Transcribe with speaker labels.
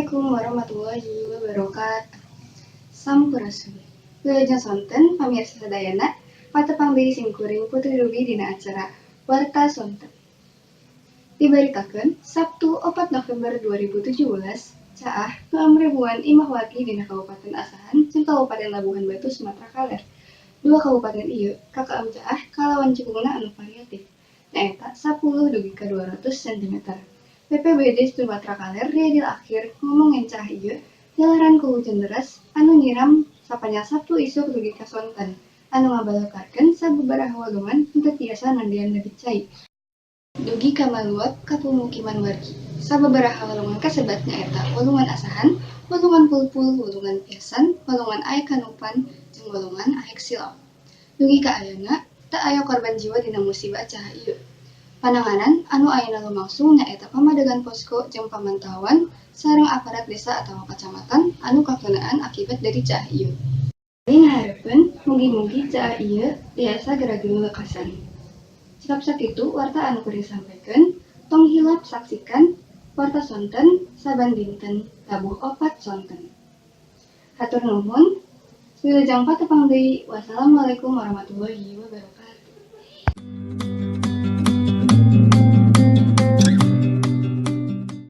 Speaker 1: Assalamualaikum warahmatullahi wabarakatuh. Sampurasun. Wilujeng sonten, pamirsa sadayana, patepang deui sim kuring, Putri Ruby, dina acara Warta Sonten. Dibaritakeun Sabtu 4 November 2017, caah ngeueum ribuan imah wargi dina Kabupaten Asahan jeung Kabupaten Labuhan Batu, Sumatera Kaler. Dua kabupaten ieu kakeum caah kalawan jukungna anu variatif, nyaeta 10 dugi ka 200 cm. BPBD Sumatera Kaler Riyadil Akhir ngomong yen caah ieu jalaran ku hujan deras anu nyiram sapanjang Sabtu isuk dugi ka sonten, anu ngabalakarkeun sababaraha walungan henteu tiasa nandian debit cai dugi ka maluap ka pumukiman wargi. Sababaraha walungan kasebat nyaeta Walungan Asahan, Walungan Pulpul, Walungan Piasan, Walungan Aek Kanupan, jeung Walungan Aek Silau. Dugi ka ayeuna teu aya korban jiwa dina musibah caah ieu. Pananganan anu ayeuna lumangsung nyaeta pamadegan posko jeung pamantauan sareng aparat desa atawa kacamatan anu kakeunaan akibat dari caah ieu. Kami ngaharepkeun mugi-mugi caah ieu tiasa geura lekasan. Cekap sakitu warta anu kuring sampaikan, tong hilap saksikan Warta Sonten saban dinten tabuh 4 sonten. Hatur nuhun, wilujeng patepang deui, wassalamualaikum warahmatullahi wabarakatuh.